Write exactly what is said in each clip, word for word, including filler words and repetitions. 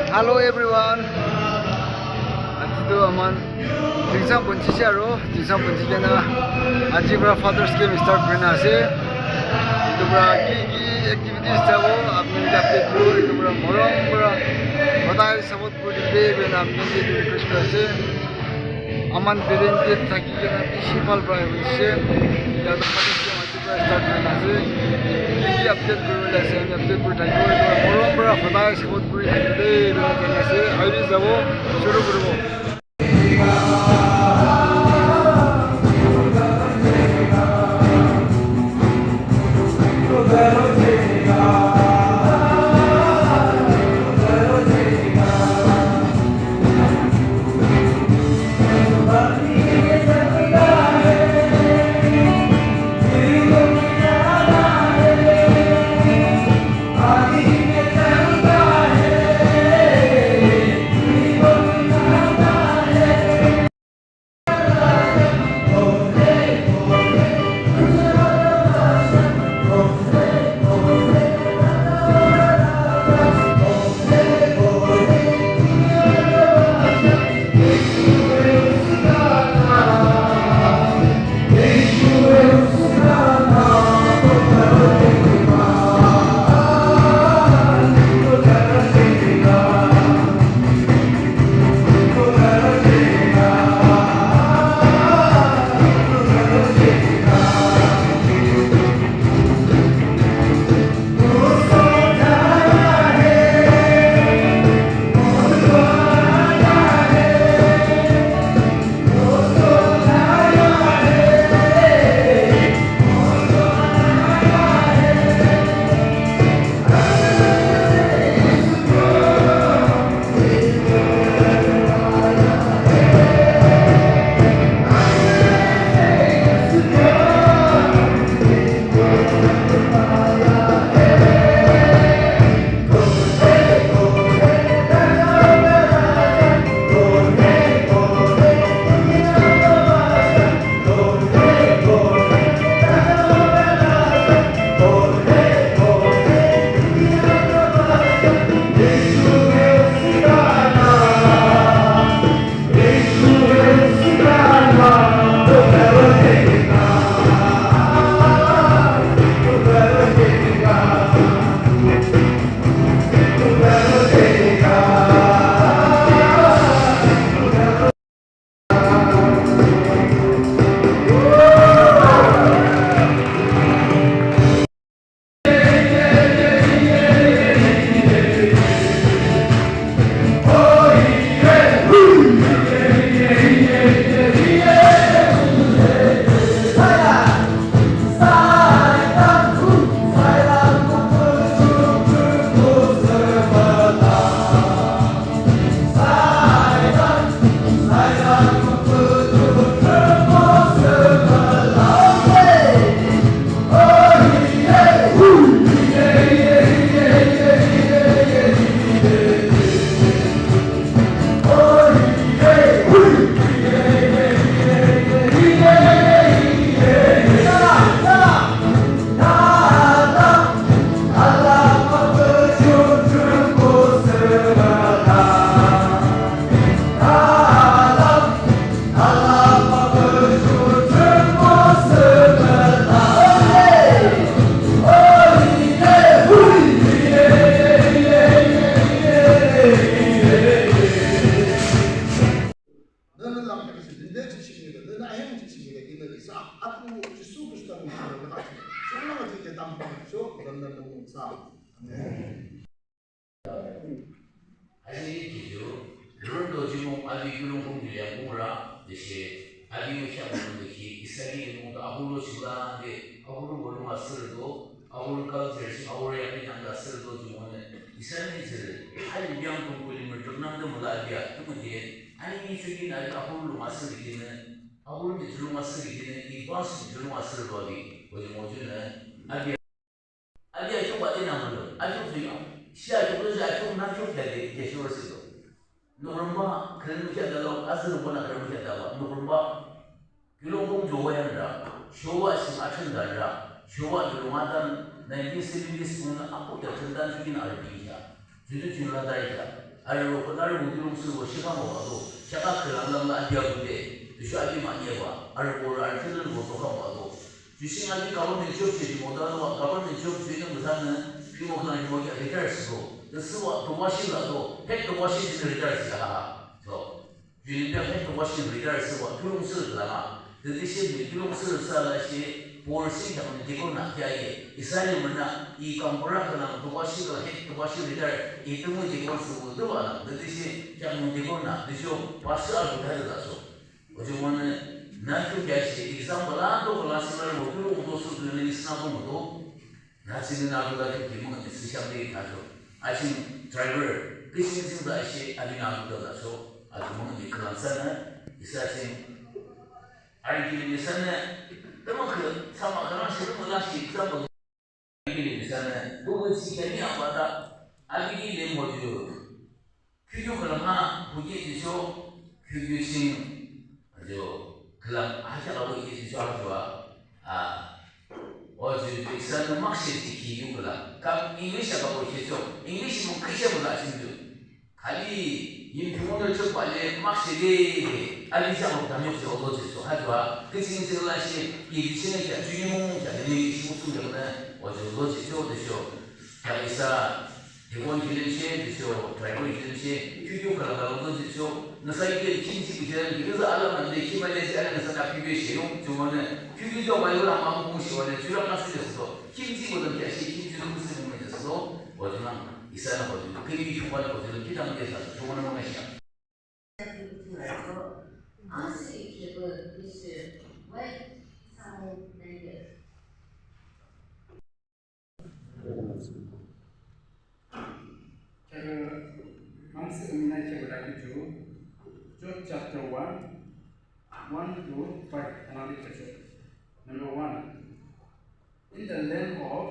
Hello everyone. Aji tu aman Tingsang Punchi si aro, Tingsang Punchi kena aji pra Father's Camp start kurina ase. Etu pra ki ki activities thabo, apni khan update dibo, etu pra morom pra hodai support kuri dibi, koina apni khan ke request kuri ase. Aman Biren ke thaki kena bishi bhal pra hoise. Etu pra start kurina ase. Ki ki update kuribole ase, ami update kuri thakibo. Etu pra morom pra hodai support kuri thakibo de, etu pra jana ase. Ahi jabo, shuru kuribo. Nünü lang kaki si linde chichingi de, nünü ayang chichingi de, inü isa Atungpuh Jisu Khrista nung nü kaki si, sunglang aji ke tampang cho, nünü nung sa. Amen. Aji kitu, Toronto jimung aji kulung kung jiliang kung ra, desi, aji mekya kung deki, isa ni mung ta ahulu chula de, ahulu wolu masir do, ahulu culture si, ahulu yang yang da sir do jimung ne, isa ni sir, aji yang kung kuli merdum nang de mula dia, tumu dia, Ani mi chugin agi ahulu lung asir gini, ahulu mi chulung asir gini, i bus mi chulung asir do agi, oji moju ne, agi, agi achu ba ina mulo, achu fi, shi achu lo shi achu na chu kya de, kya shi wasi do. Nukrumba, kren mu kya dalo, asir bo na kren mu kya dalo, nukrumba. Kiulongpung ju wayanra, Showa ching athründanra, Showa kiulong atan nineteen seventies kung apu ya thründan chugin arübikya. Juju ching la tha isa. Arü ro khülang arü mo kiulongthsürübo shekhamabah do. Shaka khülang lang la adia kude. Tüsho api mahne ba. Arü bo arü thülün bo tokhambah do. Ju ching api government job she ju mo da lo government job ju nü müthanü. Pi mo khülang ju mo ya retire thsü do. Tüsüba toba shi la do. Hek toba shi ju retire thsü ha. So. Ju nü pia hek toba shi retire thsüba. Kiulongthsürü la ma. Tütüshe ju kiulongthsürü thsü la shi. Borü shi kheak nü dikon na kya ye. Isa le mürnü. I kampura khülang toba shi la hek toba shi retire. I tümü dikon thsüba do ba la. Tütüshe kheak nü dikon na. Tüsho pastor a retire thsü so. Ojo mane, nü kü kya shi, exam bala to bala sila mo kü ro to su kü ni sina ko mo to. Nü sini nü kü da kü ki mo ni si shang de ka jo. A shin driver, kü sini sini da shi, a ni nü kü da da so. A ju mo ni kü lang sa na, isa sini. A ri ki ni sa na, tama kü, sama kü lang shi, tama lang shi, exam bala. Api ki le isa ne, bu bu si kani apa ta, api ki le mo ju. Kyu kyu khülang ha, bu ki ju sho, kyu kyu sing, ju, khülang ha sha ka bu ki ju sho ha ju a. A, o ju, ju isa ne mak shi si ki yu khülang. Kam English ha ka bu ki sho, English mo kü sha bu la sing ju. Khali, yin phi mo nü chuk ba le, mak shi de, de, a li sha mo dam yok shi o lo ji so, ha ju a, kü sing sing la shi, yi li sing ya, ju yi mo mo ya, de li shi mo su ya ne, o ju lo ji so de sho. Ya isa, de kon ji len shi, de sho, try kon ji len shi, kyu kyu ka la ka lo ji so, nü sa yi de kin ji bu ji, yi de za a la man de, ki ma le ji a la nü sa ka pi be shi yo, ju mo ne, kyu kyu jo ba yo la ma mo mo shi wa ne, ju la ka si de so, kin ji mo de ya shi, kin ji mo si mo me de so, o ju lang. Isa na ko ju, kini chungwa ko ju, kita mo kesa, chungwa na mo kesa. Asi kebe, isi, wai, sangu, nenge. Kebe, amsi mina kebe lagi ju, Job chapter one, one to five, another kebe. Number one. In the land of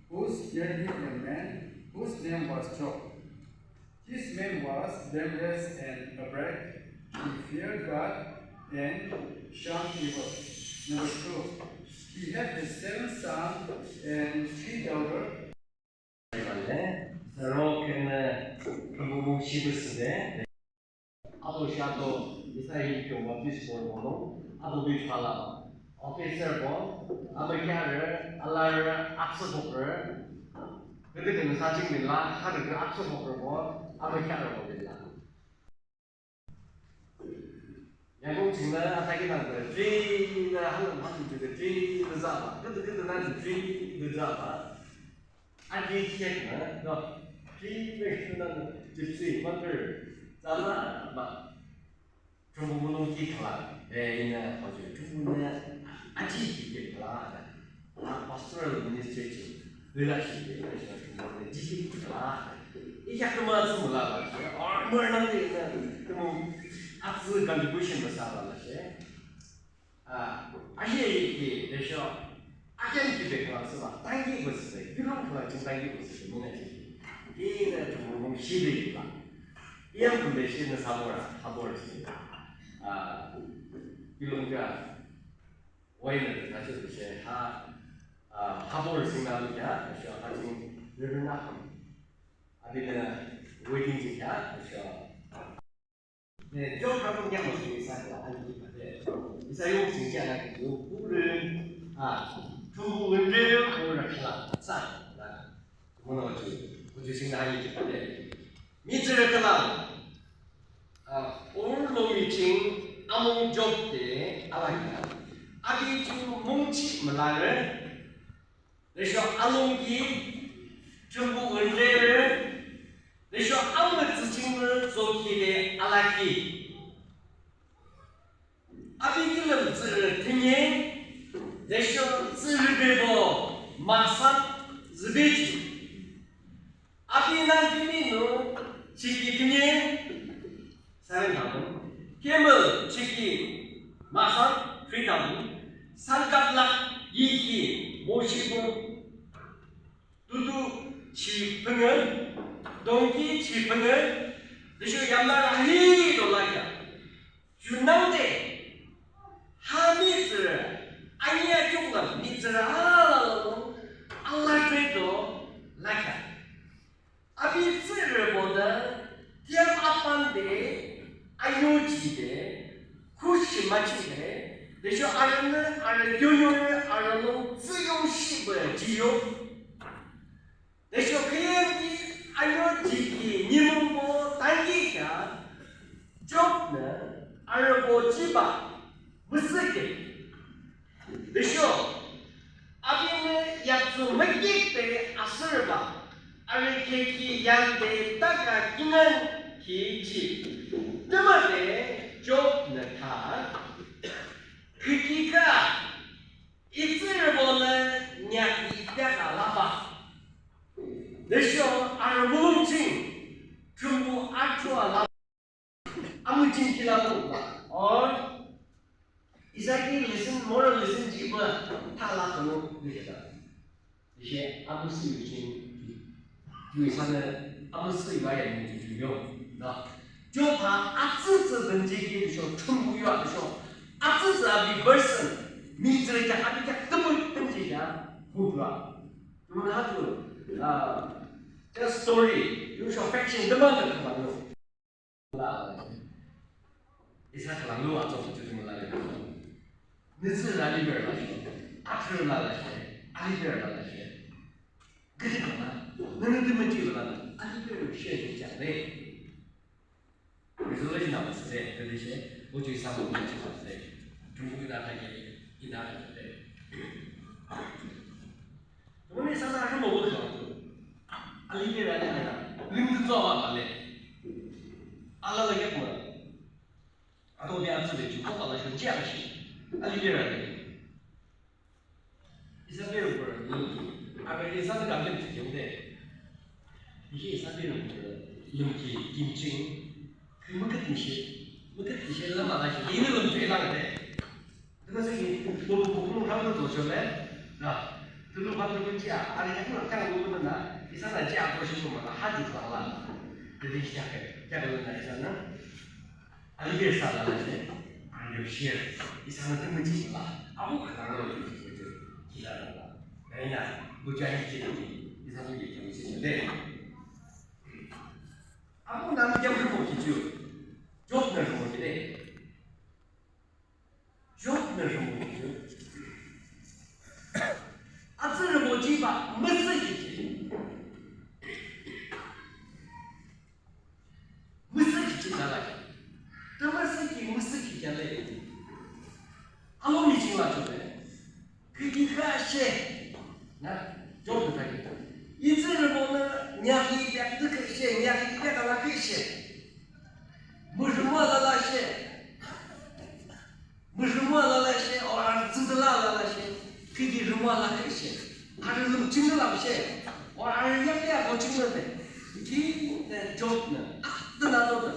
Uz there lived a man whose name was Job. This man was blameless and upright. He feared God and shunned evil. Number two, he had a seven sons and three daughters. Sero kene, kembu mung shibu side. Ato shato, isa hi kyo Baptist Church bo, ato bi phala, officer bo, amekya re, ala re, akso bo re, kede kene sa ching bin la, ha de akso bo re bo, amekya re bo bin la. Yang kong ching na, ata ki nang de, tri na, ha na ma de, tri na za ba, kede kede na, tri na za ba. Aji kek na, no, tri na, na, Gypsy, Mangker, zama, ma. Thrünpuh mulong ki khala, eh, ina, hoju, Thrünpuh na, aji kek khala, na, pastoral ministry chu, lila shi, eh, Thrünpuh na, aji kek khala. Iya kuma su mula la, or, mula nang de, na, kuma, asu contribution masa la, la, shi. A, ahi ki, de sho, aken ki be kala sula, tangi ko sula, yulong kala jing tangi ko sula, mina ki. Ki na jumong shi de la. Iyang kun de shi na sabora, habor shi. A, yulong ka, wai na de kacho de shi, ha, a, habor shi na lu ya, de sho, ha jing, rena ham. Abi na, waiting jing ya, de sho. Eh, Job ha kung yam sing isa ko ani ki pate. Isa yung sing siya na ki yung pure, ah, tumbu wende yung pure kala. Sa, na, mono ju, kuju sing na ani ki pate. Mihtsürü kala, ah, or lo mi ching amung Job de, ala ya. Abi ju mungchi malare. Tüsho alungki, Thrünpuh wüntre, tüsho amütsü chingnü zokide alaki. Api kilim tsürü thinye, tüsho tsürü bebo maksat zübechi. Api nangkiminu chiki thinye, seven thousand. Camel chiki maksat three thousand. Sangkaplak yiki moshibo tutu chi penge, donkey chi penge, tüsho yamlar ahi dolakya. Junangde, ha mihtsürü, anya chukla mihtsürü alala, alakre dolakya. Api tsürü Arübonü, tiyam apande, ayo jide, kushi machide, tüsho arünü, arü yonyorü, arü lung tsüyo shibe jiyo. Tüsho küyimki ayo jiki nimungbo tangikheak, Job nü, arübo jiba, müsühkhi. Tüsho, apinü yakzuk müngükbe asürübah, arü keki yande taka kingaünkhi jih. Tümüde Job nü tha, kükükheak, I tsührübonü nyak ipyaka labah. Tüsho arü mulong ching, Thrünpuh ato alabah. Amüching ki labah. Or, isa ki lesson, moral lesson jiba, tha la kano, tüshe ta. Tüshe, amüsüh yu ching, yu isanü, amüsüh yu aya ni ju ju yo. Na. Job ha atsütsü dünjiki tüsho, Thrünpuh yo tüsho, atsütsü abi version, mihtsürü kheak, abi kheak, tümü dünjiki ya, hukla. Tümü na ju, ah, tell story, yu sho fiction, tümü na tümü no. La, isa khülang lu atsü ju ju la le. Nütsü la liver la shi, athrü la la shi, aliver la la shi. Küdükhüh la, nünü tümüji la la, aliver shi shi jang le. Resolution la müsüde, tüde shi, o ju isa müsüde, tümü ina la ke, ina la ke. Tümüni sana rümo wü khülang tu. Aliver la le, limtü tso la la le. Ala la yakma. Ato de atsü de ju kopa la sho jia shi. Aliver la le. Isa berü pü, aga isa de gamle tü jung de. Ishi isa berü pü, lümki, kimching, kü müküt mishi, müküt mishi lama la shi, ini lümki la de. Tümü seki, bu, bu, bu, bu, rang de dojo le, na, tulu pa tulu jia, ari ya kula kang bu bu na, isa na jia bu shi bu ma la, ha ju la la. Jadi jia ke, jia ke na isa na. Aliver sa la la shi, aliver shi, isa na tümüji la, abu ka la la ju ju ju, kila la la. Na ina, bu jia ni ji ni, isa na ji ji ji de. Abu na mi jia bu ki ju, Job na bu ki de. Job na bu ki ju. Atsü na bu jiba, müsühkhi ji. Müsühkhi ji la la. Tümü sühkhi, müsühkhi ji le. Alomi ching la ju le. Kükükheak shi. Na, Job nü thakhi. I tsührübonü nyaki yakdü kükhe shi, nyaki yakala kükhe shi. Mürhimü la la shi. Mürhimü la la shi, or arü tsüde la la la shi, kiki rhimü la kükhe shi, arü lümching la la shi, or arü yamya koching la de, ki de Job nü, a, de la de,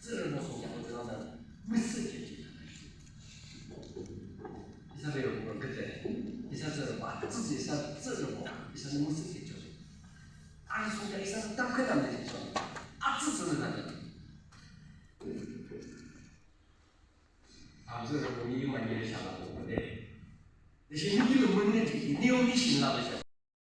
tsührü nü song ya de la de, müsühkhi ji la la shi. Isa be yo ko kete, isa tsührü ba, tsütsü isa tsührü ba, isa nü müsühkhi ji. Arü song ya isa nü tamkhüntamnü ji, a tsütsü nü la de. Amüsüh rhimo ni mani shala to de. Tüshe ni kilo mani jiki, ni yo mission la de sha.